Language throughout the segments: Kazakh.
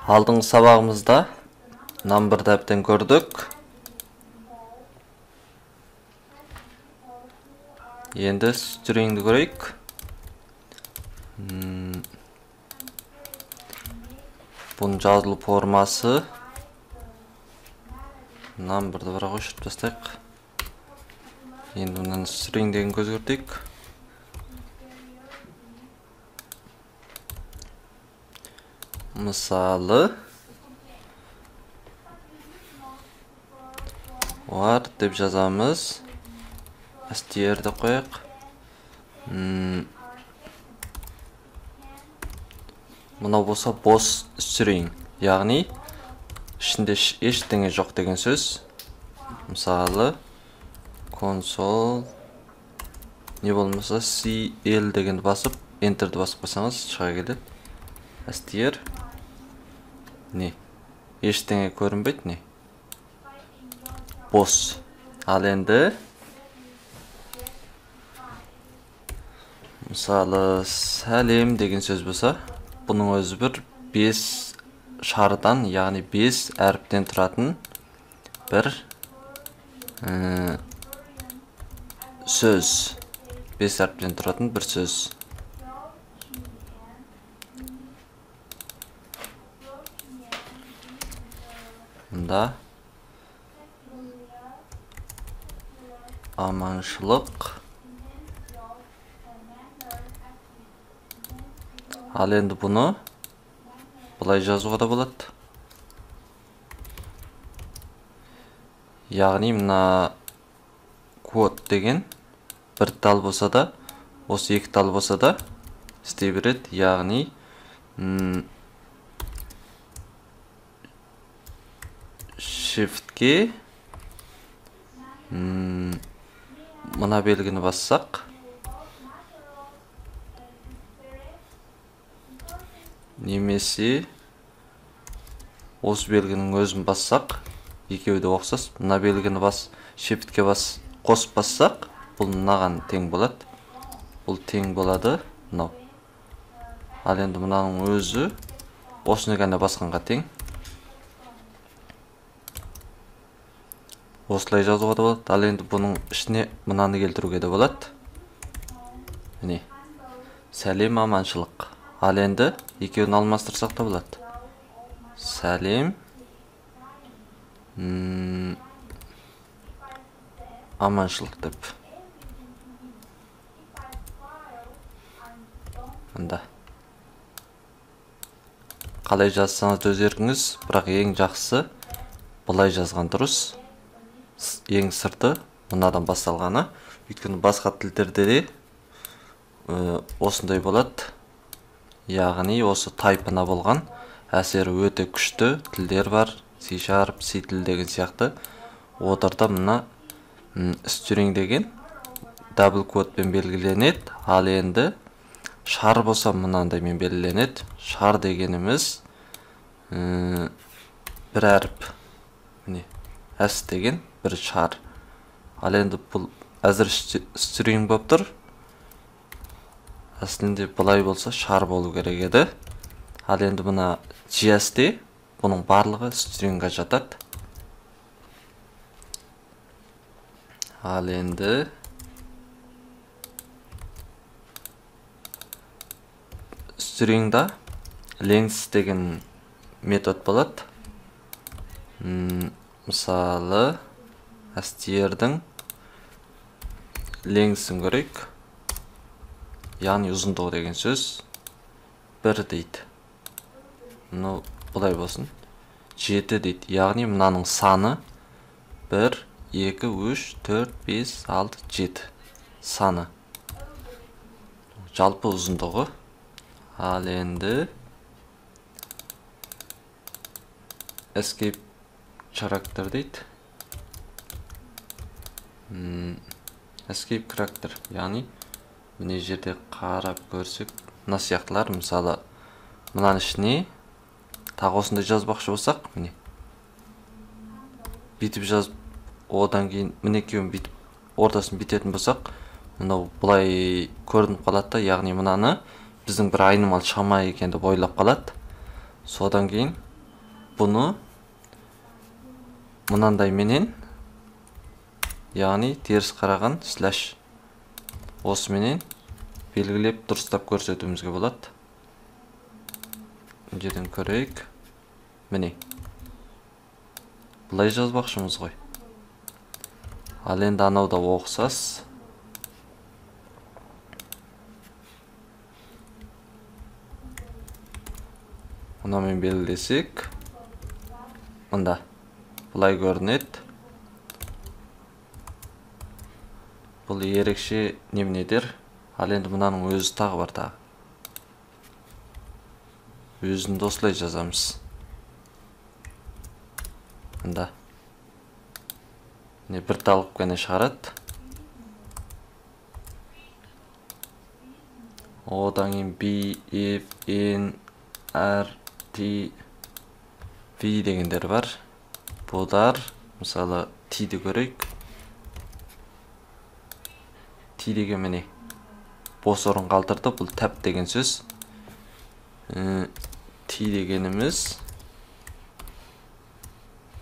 Алдыңғы сабағымызда number'ды әбден көрдік. Енді string'ді көрейік. Бұның жазылу формасы number'ды бірақ өшіріп тастайық. Енді мынаны string деген өзгертейік. Мысалы var деп жазамыз. Str деп қояйық. Мынау болса бос string, яғни ішінде ештеңе жоқ деген сөз. Мысалы console не болмаса cl дегенді басып enter'ді басып қойсаңыз шыға келеді. Str не ештеңе көрінбейді, не бос. Ал енді мысалы сәлем деген сөз болса, бұның өзі бір 5 шардан, яғни 5 әріптен тұратын бір сөз. 5 әріптен тұратын бір сөз. Мында аманшылық. Ал енді бұны былай жазуға да болады. Яғни мына код деген бір тал болса да, осы екі тал болса да істей береді. Яғни shift'ке мына белгіні бассақ, немесе осы белгінің өзін бассақ, екеуі де ұқсас. Мына белгіні бас, shift'ке бас, қосып бассақ, бұл мынаған тең болады. Бұл тең болады мынау. Ал енді мынаның өзі осыны ғана басқанға тең. Осылай жазуға да болады. Ал енді бұның ішіне мынаны келтіруге де болады. Міне. Сәлем аманшылық. Ал енді екеуін алмастырсақ та болады. Сәлем аманшылық деп. Мында. Қалай жазсаңыз өз еркіңіз, бірақ ең жақсысы былай жазған дұрыс. Ең сырты мынадан басталғаны. Өйткені басқа тілдерде де осындай болады. Яғни осы тайпына болған әсері өте күшті тілдер бар. C Sharp, C тіл деген сияқты. Оларда мына string деген double quote-пен белгіленеді. Ал енді шар болса мынандаймен белгіленеді. Шар дегеніміз бір әріп. Міне S деген бір шар. Ал енді бұл әзір string болып тұр. Әсілінде былай болса шар болу керек еді. Ал енді мына GS-те бұның барлығы string'ға жатады. Ал енді string'да length деген метод болады. Мысалы str-дің length-ін көрейік. Яғни ұзындығы деген сөз 1 дейді. Мынау былай болсын. 7 дейді. Яғни мынаның саны 1, 2, 3, 4, 5, 6, 7 саны. Жалпы ұзындығы. Ал енді escape character дейді. Escape character, яғни міне жерде қарап көрсек, мына сияқтылар, мысалы мынаның ішіне тағы осындай жазбақшы болсақ, міне бүйтіп жазып, одан кейін міне екеуін бүйтіп ортасын бүйтетін болсақ, мынау былай көрініп қалады да, яғни мынаны біздің бір айнымалы шама екен деп ойлап қалады. Содан кейін Бұны мынандай менен, яғни теріс қараған слэш осыменен белгілеп дұрыстап көрсетуімізге болады. Мына жерден көрейік. Міне. Былай жазбақшымыз ғой. Ал енді анау да ұқсас. Мынамен белгілесек, мында былай көрінеді. Бұл ерекше неменедер. Ал енді мынаның өзі тағы бар тағы. Өзін де осылай жазамыз. Мында. Не бір талып қана шығарады. Одан кейін B, F, N, R, T, V дегендер бар. Бұлар, мысалы, T-ді көрейік. T деген міне бос орын қалдырды. Бұл тәп деген сөз. T дегеніміз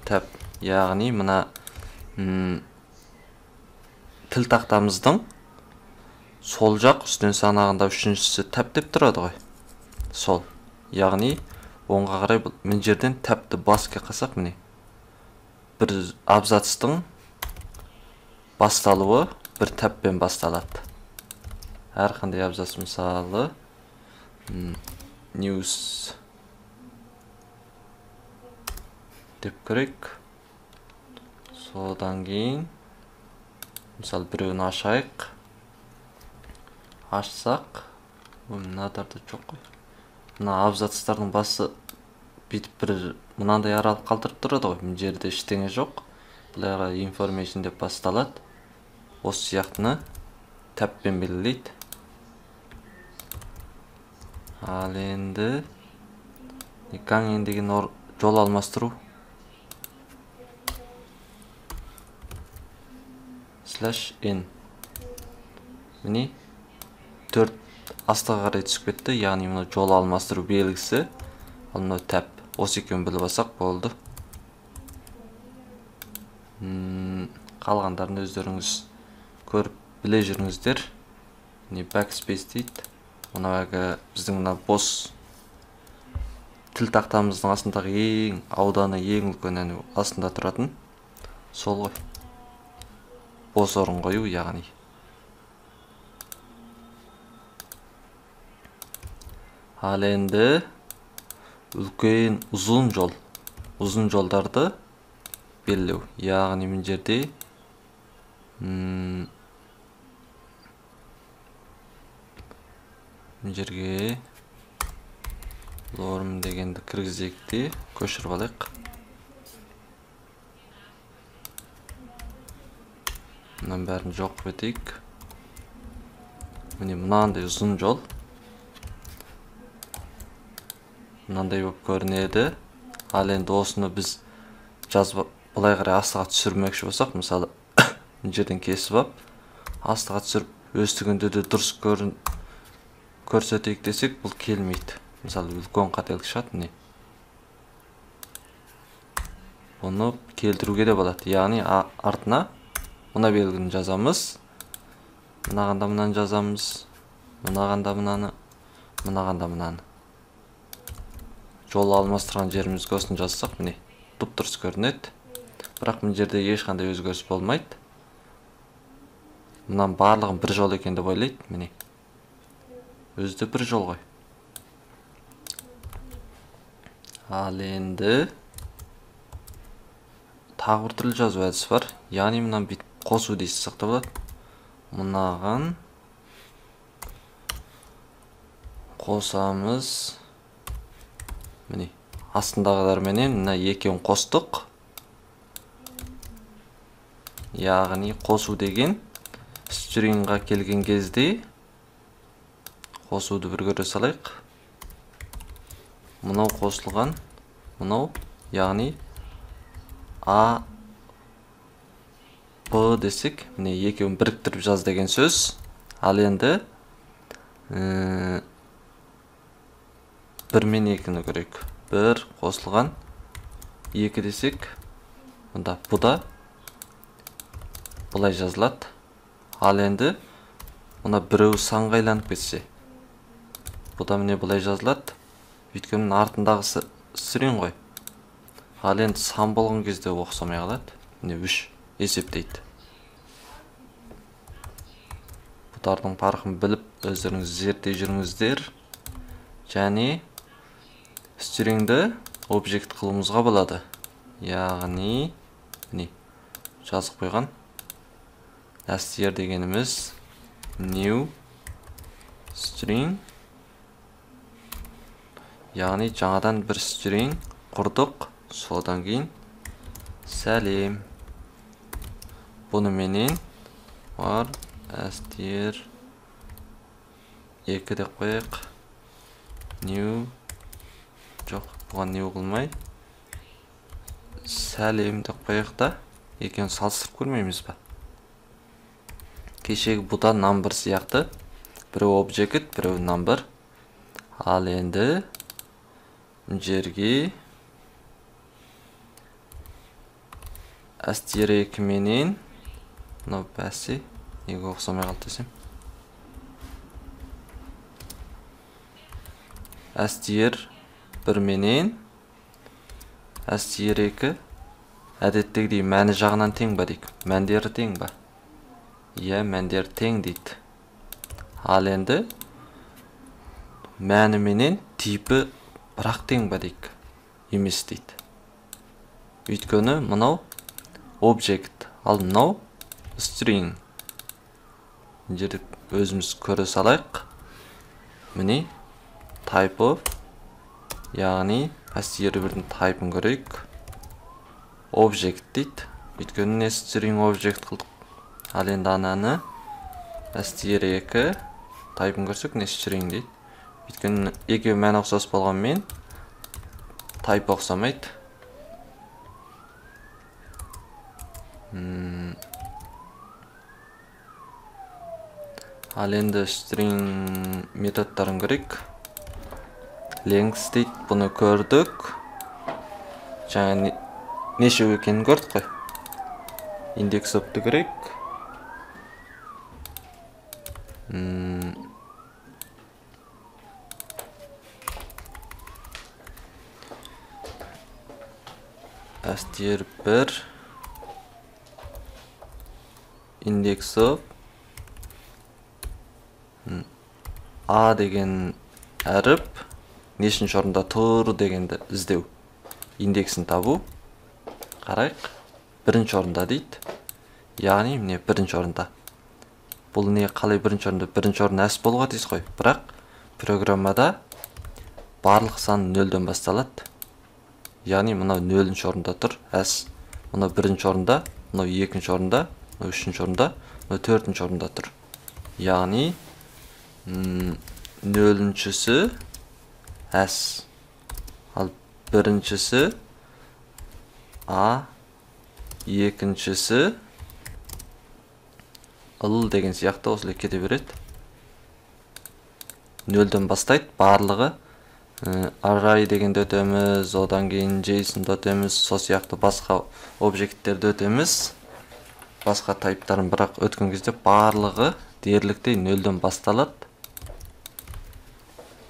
тәп. Яғни мына тіл тақтамыздың сол жақ үстінен санағында үшіншісі тәп деп тұрады ғой. Сол. Яғни оңға қарай мына жерден тәпті басқа қалсақ, міне бір абзацтың басталуы бір тәппен басталады. Әрқандай абзац, мысалы, news деп көрейік. Содан кейін мысалы біреуін ашайық. Ашсақ, мынадарда жоқ қой. Мына абзацтардың басы бүйтіп бір мынандай аралық қалдырып тұрады ғой. Мына жерде ештеңе жоқ. Былай қарай information деп басталады. Осы сияқтыны тәппен белгілейді. Ал енді ген деген жол алмастыру слэш n. Міне 4 астыға қарай түсіп кетті. Яғни мына жол алмастыру белгісі, ал мынау тәп. Осы екеуін біліп алсақ болды. Қалғандарын өздеріңіз көріп біле жүріңіздер. Міне backspace дейді. Мынау әлгі біздің мына бос тіл тақтамыздың астындағы ең ауданы ең үлкен, әне астында тұратын сол ғой. Бос орын қою, яғни. Ал енді үлкен ұзын жол, ұзын жолдарды белгілеу. Яғни мына жерде мына жерге лорм дегенді кіргізейік те көшіріп алайық. Мынаның бәрін жоқ қылып етейік. Міне мынандай ұзын жол мынандай болып көрінеді. Ал енді осыны біз жазып былай қарай астыға түсірмекші болсақ, мысалы мына жерден кесіп алып астыға түсіріп өстігінде де дұрыс көрсетейік десек, бұл келмейді. Мысалы үлкен қателік шығады. Міне бұны келтіруге де болады. Яғни артына мына белгіні жазамыз, мынағанда мынаны жазамыз, мынағанда мынаны, мынағанда мынаны. Жол алмастырған жерімізге осыны жазсақ, міне дұп-дұрыс көрінеді. Бірақ мына жерде ешқандай өзгеріс болмайды. Мынаның барлығын бір жол екен деп ойлайды. Міне өзі де бір жол ғой. Ал енді тағы бір түрлі жазу әдісі бар. Яғни мынаны бүйтіп қосу дейсіз сақтап болады. Мынаған қосамыз. Міне астындағыларменен мына екеуін қостық. Яғни қосу деген стрингға келген кезде қосуды бір көре салайық. Мынау қосылған, мынау, яғни А, Б десек, міне екеуін біріктіріп жаз деген сөз. Ал енді 1 мен 2-ні көрейік. 1 қосылған 2 десек, мұнда бұ да былай жазылады. Ал енді мына біреуі санға айланып кетсе, бұ да міне былай жазылады. Өйткені мына артындағысы string ғой. Ал енді сан болған кезде ұқсамай қалады. Міне 3 есептейді. Бұлардың парқын біліп өздеріңіз зерттей жүріңіздер. Және stringді объект қылуымызға болады. Яғни міне жазып қойған str дегеніміз new string, яғни жаңадан бір string құрдық. Содан кейін сәлем. Бұны менен var str 2 деп қояйық. New, жоқ, бұған new қылмай сәлем деп қояйық та, екеуін салыстырып көрмейміз ба? Кешегі бұда number сияқты, біреу object, біреу number. Ал енді мына жерге str2 менен мынау бәсе неге ұқсамай қалды десем, str1 менен str2 әдеттегідей мәні жағынан тең ба дейік? Мәндері тең ба? Иә, мәндері тең дейді. Ал енді мәні менен типі бірақ тең ба дейік? Емес дейді. Өйткені мынау object, ал мынау string. Мына жерде өзіміз көре салайық. Міне type of, яғни str1-дің type-ын көрейік. Object дейді. Өйткені не string object қылдық. Ал енді ананы str2 type-ын көрсек, не string дейді. Өйткені екеуі мәні ұқсас болғанмен type ұқсамайды. Ал енді string методтарын көрейік. Length дейді, бұны көрдік. Жаңа нешеу екенін көрдік қой. Индекс of-ты көрейік. Str1 index of A деген әріп нешінші орында тұр дегенді іздеу, индексін табу. Қарайық, бірінші орында дейді. Яғни міне бірінші орында. Бұл не қалай бірінші орында? Бірінші орын S болуға тиіс қой. Бірақ программада барлық сан нөлден басталады. Яғни мынау нөлінші орында тұр S, мынау бірінші орында, мынау екінші орында, мынау үшінші орында, мынау төртінші орында тұр. Яғни нөліншісі S, ал біріншісі А, екіншісі Л деген сияқты осылай кете береді. Нөлден бастайды барлығы. Array дегенді өтеміз, одан кейін JSON-ды өтеміз, сол сияқты басқа объекттерді өтеміз. Басқа тайптарын бірақ өткен кезде барлығы дерліктей нөлден басталады.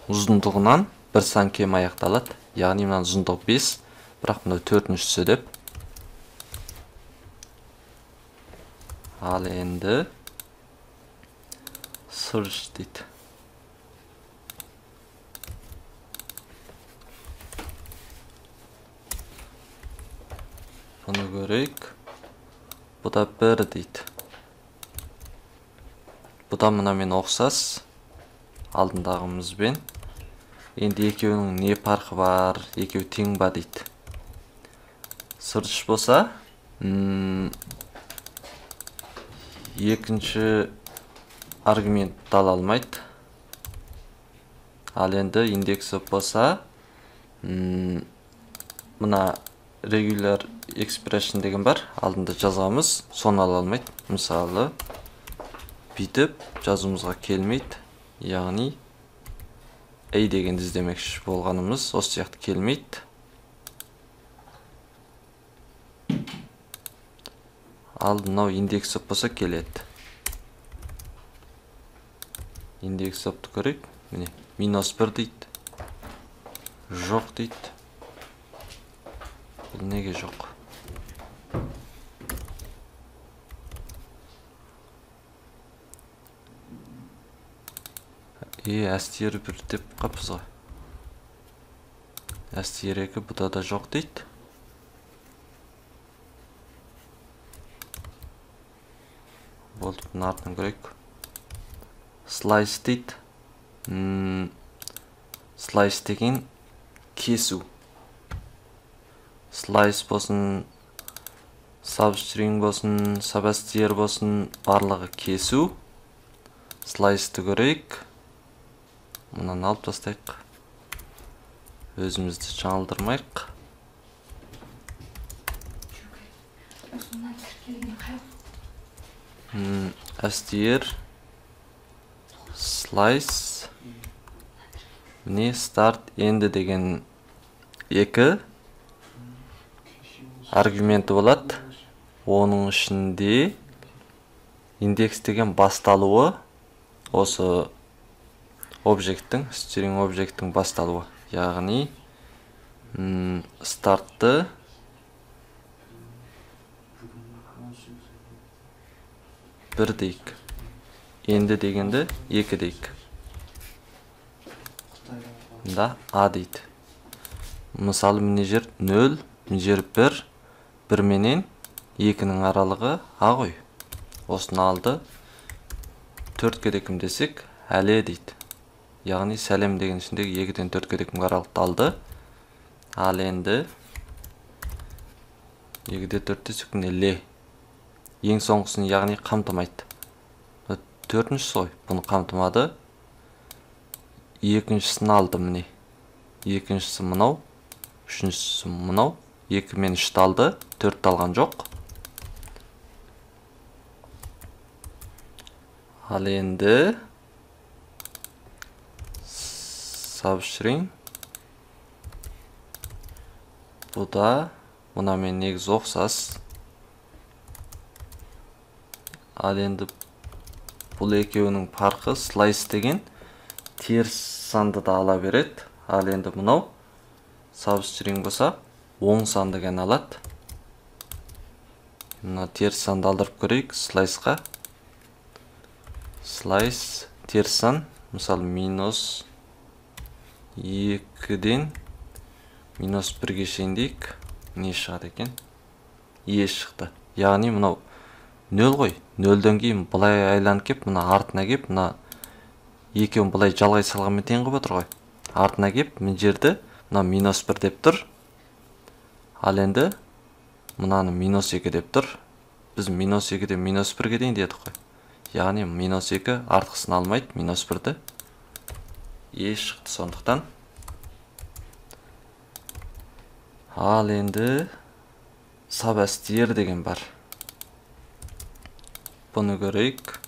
Ұзындығынан бір сан кем аяқталады. Яғни мынаның ұзындығы 5, бірақ мынау төртіншісі деп. Ал енді search дейді. Бұны көрейік. Бұ да 1 дейді. Бұ да мынамен ұқсас алдындағымызбен. Енді екеуінің не парқы бар, екеуі тең ба дейді. Search болса, екінші аргументті ала алмайды. Ал енді индекс болса, мына regular expression деген бар, алдында жазамыз, соны ала алмайды. Мысалы, бүйтіп жазуымызға келмейді. Яғни A дегенді іздемекші болғанымыз осы сияқты келмейді. Ал мынау индекс оп болса келеді. Индекс опты көрейік. Міне минус 1 дейді. Жоқ дейді. Бұл неге жоқ? Str 1 деп қаппыз ғой. Str 2 бұда да жоқ дейді. Болды, бұның артын көрейік. Slice дейді. Slice деген кесу. Slice болсын, substring болсын, substr болсын, барлығы кесу. Slice'ты көрейік. Мынаны алып тастайық. Өзімізді жаңылдырмайық. Str slice міне start end деген екі аргументі болады. Оның ішінде индекс деген басталуы осы объекттің, string объекттің басталуы. Яғни стартты 1 дейік. Енді дегенді 2 дейік. Да, А дейді. Мысалы, міне жер 0, міне жер 1, 1 менен 2-нің аралығы А ғой. Осыны алды. 4-ке декім десек, әле дейді. Яғни сәлем деген ішіндегі 2-ден 4-ке декімге аралықты алды. Ал енді 2-де 4 десек, міне ле. Ең соңғысын яғни қамтымайды. Төртіншісі ғой, бұны қамтымады. Екіншісін алды міне. Екіншісі мынау, үшіншісі мынау. 2 мен 3-ті алды, 4-ті алған жоқ. Ал енді substring бұл да мынамен негізі ұқсас. Ал енді бұл екеуінің парқы slice деген теріс санды да ала береді. Ал енді мынау substring болса оң санды ғана алады. Мына теріс санды алдырып көрейік slice-қа. Slice теріс сан, мысалы минус 2-ден минус 1-ге шейін дейік. Не шығады екен? Е шықты. Яғни мынау 0 ғой. 0-ден кейін былай айланып кеп, мына артына кеп, мына екеуін былай жалғай салғанмен тең қылып отыр ғой. Артына кеп, мына жерді мына минус 1 деп тұр. Ал енді мынаны минус 2 деп тұр. Біз минус 2-ден минус 1-ге дейін дедік қой. Яғни минус 2 артқысын алмайды, минус 1-ді. Е шықты сондықтан. Ал енді substr деген бар. Бұны көрейік.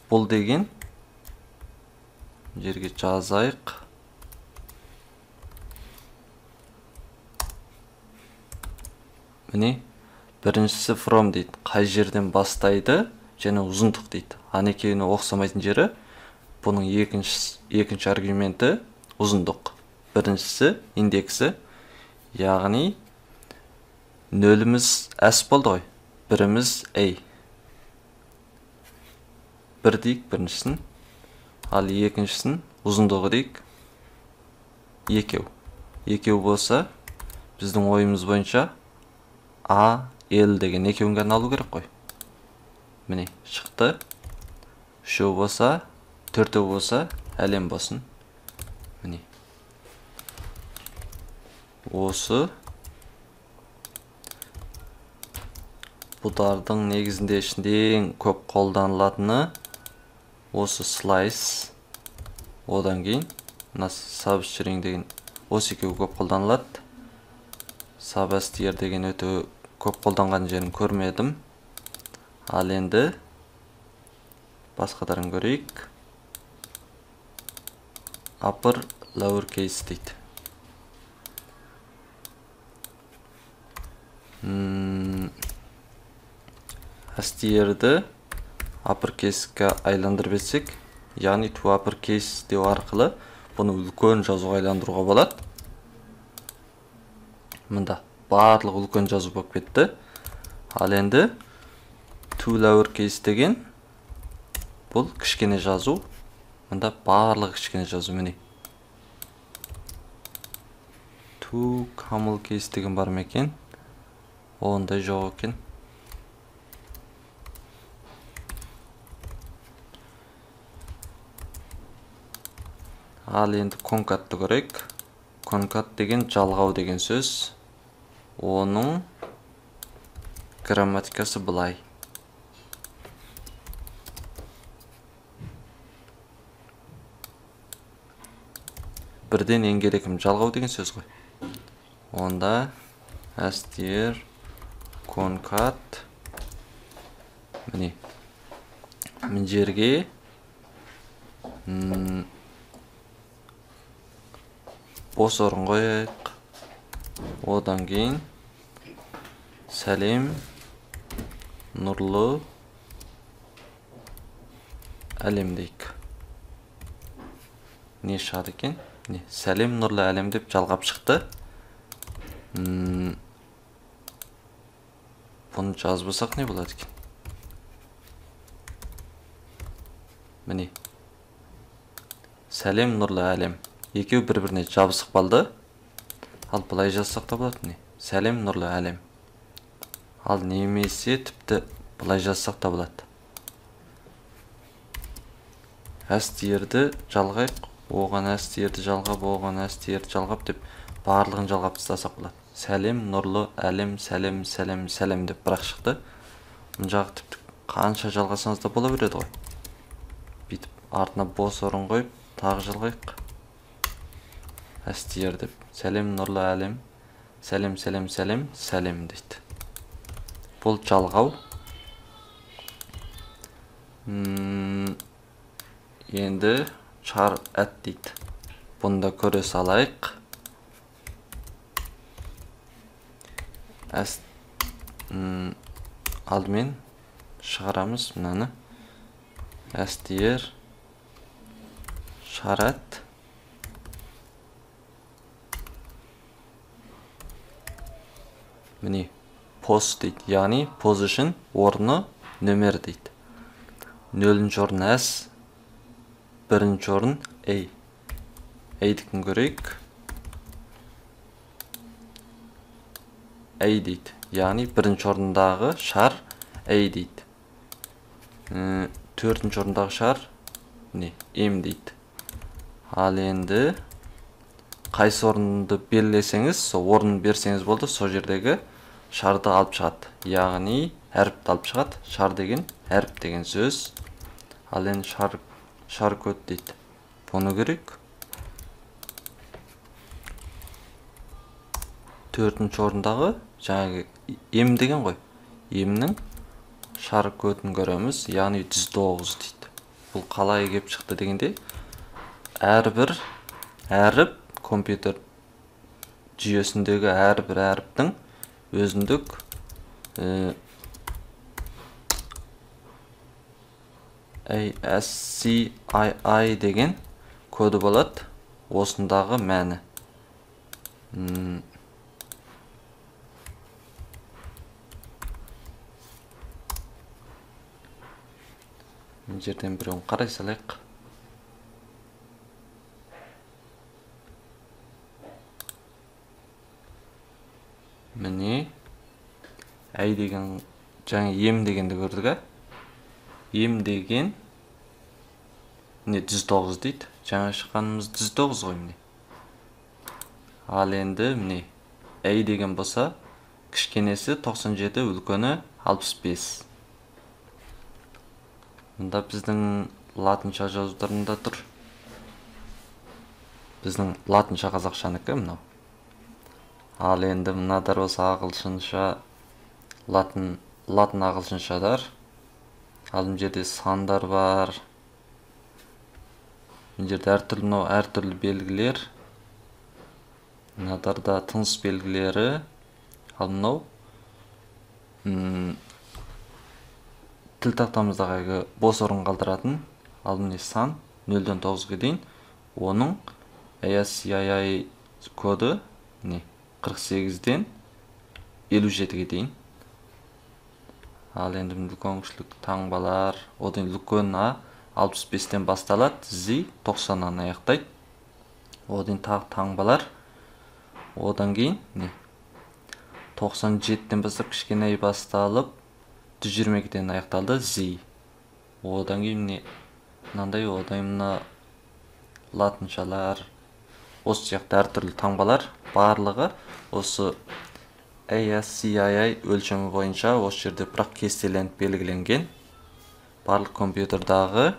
Бұл деген жерге жазайық. Міне біріншісі from дейді. Қай жерден бастайды және ұзындық дейді. Анекеуіне ұқсамайтын жері бұның екінші аргументі ұзындық. Біріншісі индексі, яғни нөліміз S болды ғой. Біріміз A. 1 дейік біріншісін, ал екіншісін ұзындығы дейік екеу. Екеу болса, біздің ойымыз бойынша А, L деген екеуін ғана алу керек қой. Міне шықты. Үшеу болса, төртеу болса, әлем болсын. Міне. Осы бұдардың негізінде ішінде ең көп қолданылатыны осы slice. Одан кейін мына substring деген осы екеуі көп қолданылады. Substr деген өте көп қолданған жерін көрмедім. Ал енді басқаларын көрейік. Upper lowercase дейді. STR-ді uppercase-ке айландырып етсек, яғни to uppercase деу арқылы бұны үлкен жазуға айландыруға болады. Мында барлық үлкен жазу болып кетті. Ал енді to lowercase деген бұл кішкене жазу. Мында барлығы кішкене жазу, міне. To camel case деген бар ма екен? Ондай жоқ екен. Ал енді конкатты көрейік. Конкат деген жалғау деген сөз. Оның грамматикасы былай. Бірден ең керекім жалғау деген сөз ғой. Онда str concat, міне, мына жерге бос орын қояйық. Одан кейін сәлем нұрлы әлем дейік. Не шығады екен? Не, сәлем нұрлы әлем деп жалғап шықты. Бұны жазбасақ не болады екен? Міне, сәлем нұрлы әлем. Екеуі бір-біріне жабысып қалды. Ал былай жазсақ та болады, міне, сәлем нұрлы әлем. Ал немесе тіпті былай жазсақ та болады. STR-ді жалғайық, оған STR-ді жалғап, оған STR-ді жалғап деп барлығын жалғап тастасақ болады. Сәлем нұрлы әлем, сәлем, сәлем, сәлем деп бірақ шықты. Мына жағы тіпті қанша жалғасаңыз да бола береді ғой. Бүйтіп артына бос орын қойып тағы жалғайық. STR деп сәлем нұрлы әлем, сәлем, сәлем, сәлем, сәлем дейді. Бұл жалғау. Енді char at дейді. Бұны да көре салайық. Алдымен шығарамыз мынаны. STR char at. Міне, post дейді, яғни position орны нөмер дейді. 0-ші орын S, 1-ші орын A. A-дікін көрейік. A дейді, яғни 1-ші орындағы шар A дейді. 4-ші орындағы шар не, M дейді. Ал енді қайсы орынды белгілесеңіз, сол орын берсеңіз болды, сол жердегі шарды алып шығады. Яғни әріпті алып шығады. Шар деген әріп деген сөз. Ал енді шар код дейді. Бұны көрейік. 4-ші орындағы жаңағы М деген ғой. М-нің шар кодын көреміз, яғни 109 дейді. Бұл қалай келіп шықты дегенде, әрбір әріп компьютер жүйесіндегі әрбір әріптің өзіндік ASCII деген коды болады. Осындағы мәні. Мына жерден біреуін қарай салайық. Міне, әй деген, жаңа ем дегенді көрдік, ә? Ем деген міне 109 дейді. Жаңа шыққанымыз 109 ғой міне. Ал енді міне әй деген болса, кішкенесі 97, үлкені 65. Мында біздің латынша жазударында тұр. Біздің латынша қазақшанікі мынау. Ал енді мынадар болса ағылшынша, латын ағылшыншадар. Ал мына жерде сандар бар. Мына жерде әртүрлі, мынау әртүрлі белгілер. Мынадарда тыныс белгілері. Ал мынау Тіл тақтамыздағы бос орын қалдыратын, ал міне сан 0-ден 9-ға дейін, оның ASCII коды не 48-ден 57-ге дейін. Ал енді үлкен кішілік таңбалар, одан үлкен А 65-тен басталады, Z 90-нан аяқтайды. Одан тағы таңбалар, одан кейін не 97-тен бастап кішкене басталып 122-ден аяқталды Z. Одан кейін міне мынандай, одан мына латыншалар, осы сияқты әртүрлі таңбалар барлығы осы ASCII өлшемі бойынша осы жерде бірақ кестеленіп белгіленген. Барлық компьютердағы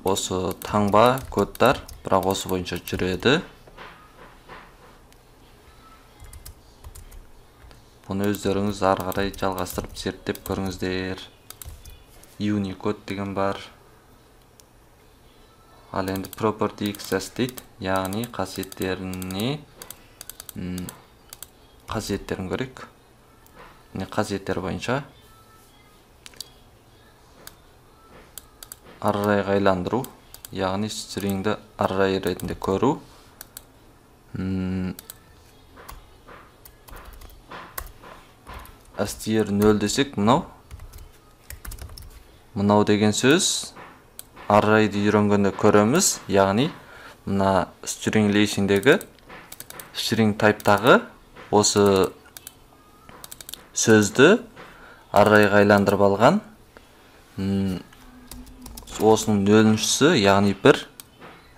осы таңба кодтар бірақ осы бойынша жүреді. Бұны өздеріңіз ары қарай жалғастырып зерттеп көріңіздер. Unicode деген бар. Ал енді Property XS дейді, яғни қасиеттеріне қасиеттерін көрейік. Міне қасиеттер бойынша arrayға айландыру, яғни stringді array ретінде көру. Str 0 десек, мынау деген сөз arrayды үйренгенде көреміз, яғни мына string relation-дегі string type-тағы осы сөзді arrayға айландырып алған. Осының нөліншісі, яғни бір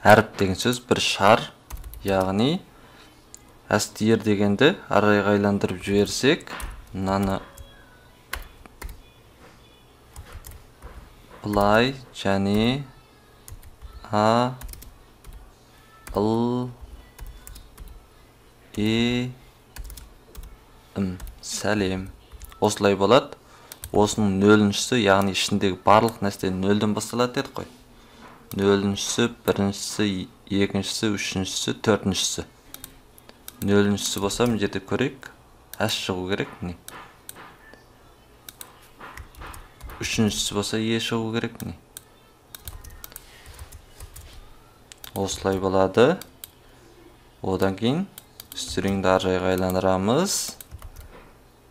әріп деген сөз, бір шар, яғни str дегенді arrayға айландырып жіберсек, мынаны былай және а, л, е, м, сәлем. Осылай болады. Осының нөліншісі, яғни ішіндегі барлық нәрсе нөлден басталады дедік қой. Нөліншісі, біріншісі, екіншісі, үшіншісі, төртіншісі. Нөліншісі болса, мына жерде көрейік, S шығу керек, міне. Үшіншісі болса, Е шығу керек, міне. Осылай болады. Одан кейін stringді arrayға айландырамыз.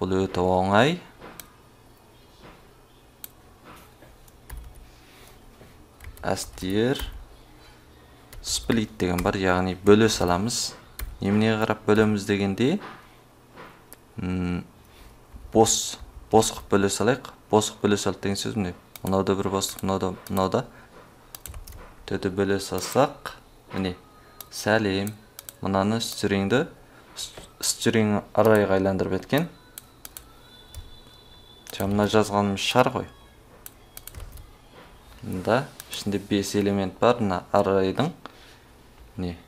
Бұл өте оңай. Str split деген бар, яғни бөле саламыз. Неменеге қарап бөлеміз дегенде, бос қылып бөле салайық. Бос қылып бөле салды деген сөз міне. Мынау да бір бостық, мынау да, мынау да. Төте бөле салсақ, міне сәлем. Мынаны stringді string arrayға айландырып еткен. Мына жазғанымыз шар ғой. Мында ішінде 5 элемент бар. Мына arrayдың не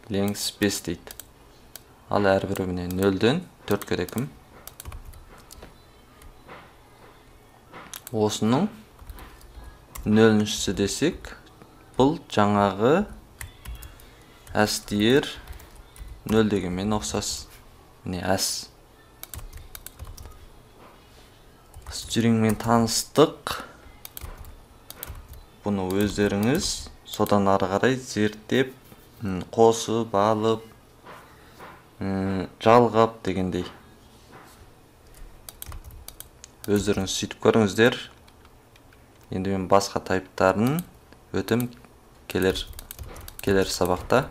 length 5 дейді. Ал әрбірі міне 0-ден 4-ке дейін. Осының нөліншісі десек, бұл жаңағы str 0 дегенмен ұқсас. Міне s. Stringмен таныстық. Бұны өздеріңіз содан ары қарай зерттеп, қосып, алып, жалғап дегендей. Өздеріңіз сөйтіп көріңіздер. Енді мен басқа тайптарын өтім келер сабақта.